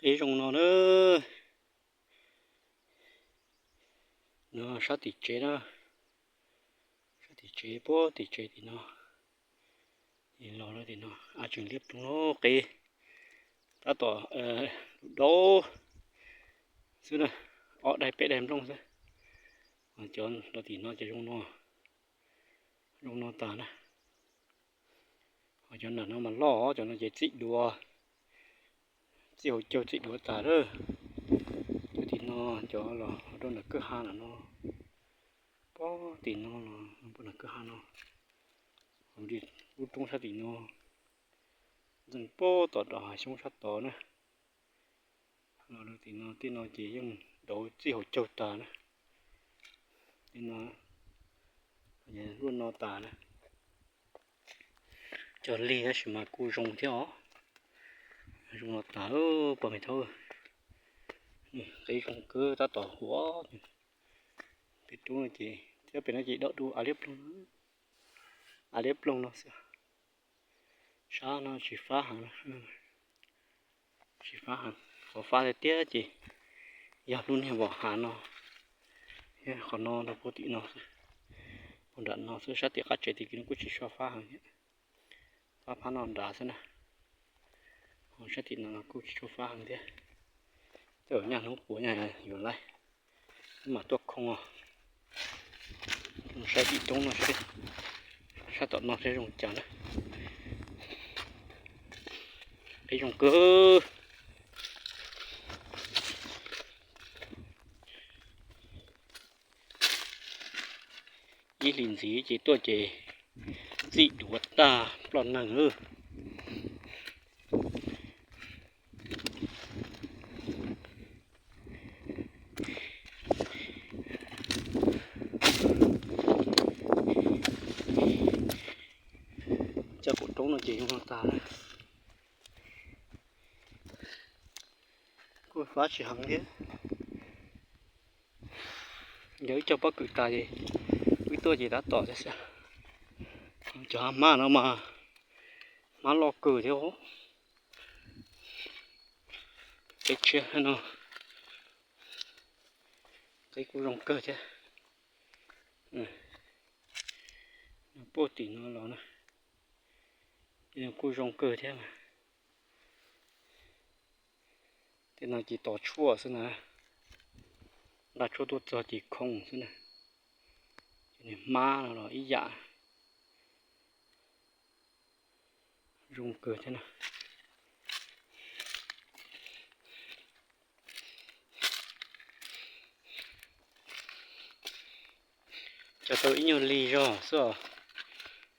Qib zoo no na. No sab tim tsev na, sab tim tsev puag tim tsev tim no, los rau tim no, a tseem liab ploog no qib, tab tom daub xwb na, ob daig peb daig nplooj xwb. Cov rau tim no ces zoo no, zoo no tas na. Ho cov nram no mas loj, cov no ces txij duav, txij hauv caug txij duav tas lawm. Cov tim no, cov los rau nram kwj ha nram no, puag tim no los puag nram kwj ha no, lub roob sab tim no, ntxeev puag tom rau hav xyoob sab tod na. Los rau tim no, tej no ces yeej daub txij hauv caug tas na. Tej no, luaj no tas na. Cog lig tab sis mas kuj zoo thiab os. Zoo no tas, pog me thaub, qib zoo kawg tab tom huam. Pem roob no ces thiab pem no ces dawb du a liab ploog, a liab ploog no xwb. Sab no tsis fab heev, tsis fab heev, qhov fab tiag tiag ces yog lub niag vom hav no, qhov no rau puag tim no, puag nram no xwb, sab tim qab tsev tim no kuj tsis tshua fab heev thiab, fab phab no nrad xwb na. Ho sab tim no kuj tsis tshua fab heev thiab. Tej zaum nyaj hnub puav nyaj yuav laij, mam tuaj khoo os. Saib tim roob no seb, sab tom no seb zoo cas na. Qib zoo kawg. Ib hlis ntxiv ces tuaj ces txij duav tag ploj neeg lawm. Cov qaum roob no ces zoo no tas lawm. Kuj fab tsis heev thiab. Yog wb cog pob kws tas ces wb tuaj ces tab tom thiab xwb. Cov hmab no mas hmab loj kawg thiab. Qib tshiab no, qib kuj zoo kawg thiab. Puag tim no los na, kuj zoo kawg thiab. Tej no ces tos tshuaj xwb na, nqa tshuaj tuaj txog ces khoo xwb na. Hmab no los ib yam, zoo kawg thiab na. Cog tau ib nyuag lig zog xwb os,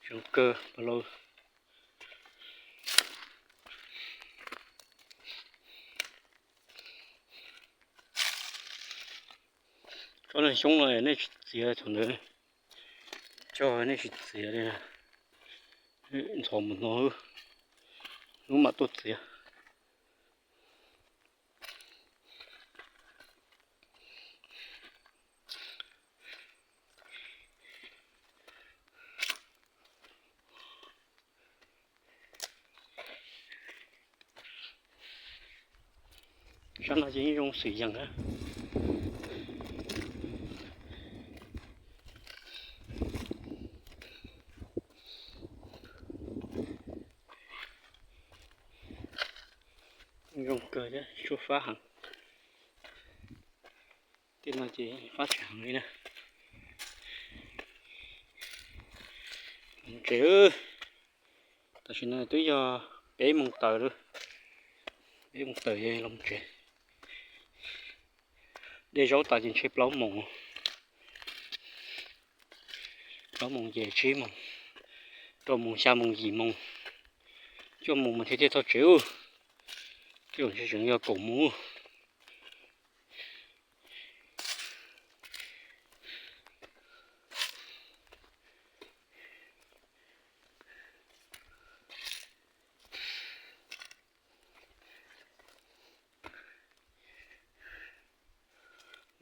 zoo kawg pab lauj. Tsob neeg xyoob no nej tsis txiav thaum ntawd, cog nej tsis txiav li, ntxhov mus no, hnub mam tuaj txiav. Sab no ces yeej zoo xwm yees na. Zoo kawg thiab, tshuaj fab heev. Tej no ces fab tsis heev li na. Tsev, tam sim no twb yog peb moos tawm lawm, peb moos tawm los tsev. De zaub tas ces ntshe plaub moos, plaub moos ces tsib moos, rau moos, xya moos, yim moos, cuaj moos mas thiaj thiaj txog tsev. Tej zaum ntshe tseem yog kaum moos.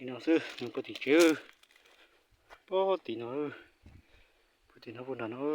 Li no xwb, nws puag tim tsev, puag tim no, puag tim no puag nram no.